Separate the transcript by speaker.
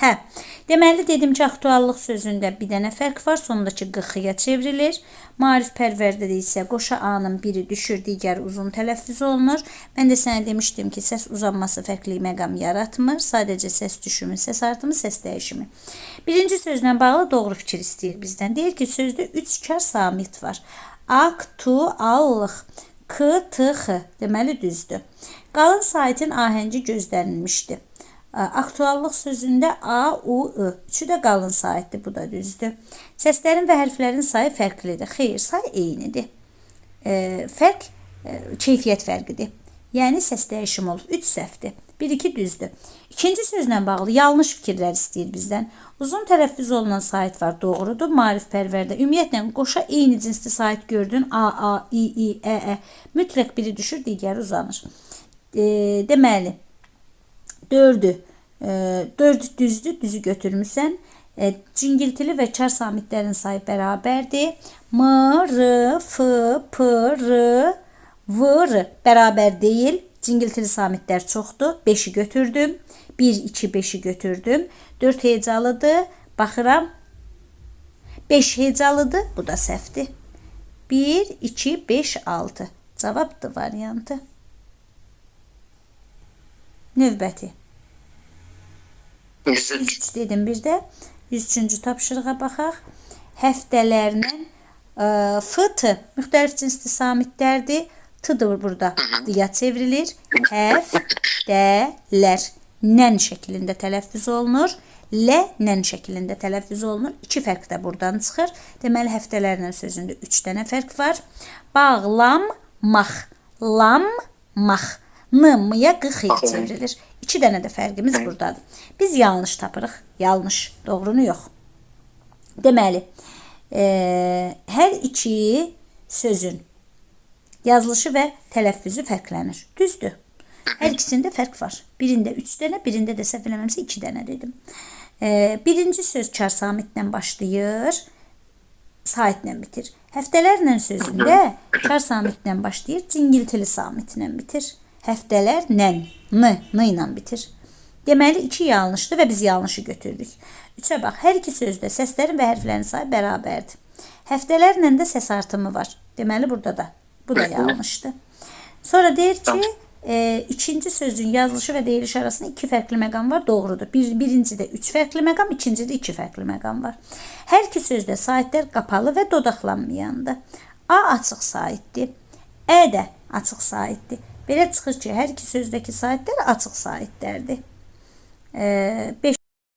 Speaker 1: Hə. Deməli dedim ki, aktuallıq sözündə bir dənə fərq var. Sondakı qıxıya çevrilir. Maarifpərvərdə də isə qoşa A-nın biri düşür, digəri uzun tələffüz olunur. Mən də sənə demişdim ki, səs uzanması fərqli məqam yaratmır. Sadəcə səs düşümü, səs artımı, səs dəyişimi. Birinci sözlə bağlı doğru fikir istəyir bizdən. Deyir ki, sözdə 3 kar samit var. Aktuallıq. K, T, X. Deməli düzdür. Qalın saitin ahəngi gözlənilmişdi. Aktuallıq sözündə A, U, I. Üçü də qalın saitdir. Bu da düzdür. Səslərin və hərflərin sayı fərqlidir. Xeyr, say eynidir. Fərq keyfiyyət fərqidir. Yəni səs dəyişimi olub. 3 səhvdir. 1 2 düzdür. İkinci sözlə bağlı yanlış fikirlər istəyir bizdən. Uzun tələffüz olunan sait var, doğrudur. Maarifpərvərdə ümumiyyətlə qoşa eyni cinsli sait gördün. A, A, İ, İ, E, E. Mütləq biri düşür, digəri uzanır. Deməli, dördü, dörd düzdür, düzü götürmüsən. Cingiltili və kar samitlərin sayı bərabərdir. M, R, F, P, R, V, R bərabər deyil. Cingiltili samitlər çoxdur. 5-i götürdüm. 1, 2, 5-i götürdüm. 4 hecalıdır. Baxıram. 5 hecalıdır. Bu da səhvdir. 1, 2, 5, 6. Cavab D variantı. Növbəti.
Speaker 2: 103.
Speaker 1: 103 dedim bir də. 103-cü tapşırığa baxaq. Həftələrlə F, T müxtəlif cinsli samitlərdir. T-dır burada. D-ya çevrilir. Həftələr nən şəklində tələffüz olunur. L nən şəklində tələffüz olunur. İki fərq də buradan çıxır. Deməli həftələrlə sözündə 3 dənə fərq var. Bağlanmaq, lammaq. N, M-ya, Q, X-ya çevrilir. İki dənə də fərqimiz buradadır. Biz yanlış tapırıq. Yanlış. Doğrunu yox. Deməli, hər iki sözün yazılışı və tələffüzü fərqlənir. Düzdür. Hər ikisində fərq var. Birində 3 dənə, birində də səhv eləmirəmsə 2 dənə dedim. Birinci söz kar samitlə başlayır, saitlə bitir. Həftələrlə sözündə kar samitlə başlayır, cingiltili samitlə bitir. Həftələrlə, n, n ilə bitir. Deməli, 2 yanlışdır və biz yanlışı götürdük. 3-ə bax, hər iki sözdə səslərin və hərflərin sayı bərabərdir. Həftələrlə də səs artımı var. Deməli, burada da. Bu da yanlışdır. Sonra deyir ki, ikinci sözün yazılışı və deyilişi arasında iki fərqli məqam var. Doğrudur. Birincidə 3 fərqli məqam, ikincidə 2 fərqli məqam var. Hər iki sözdə saitlər qapalı və dodaqlanmayandır. A açıq saitdir. E də açıq saitdir. Belə çıxır ki, hər iki sözdəki saitlər açıq saitlərdir. 5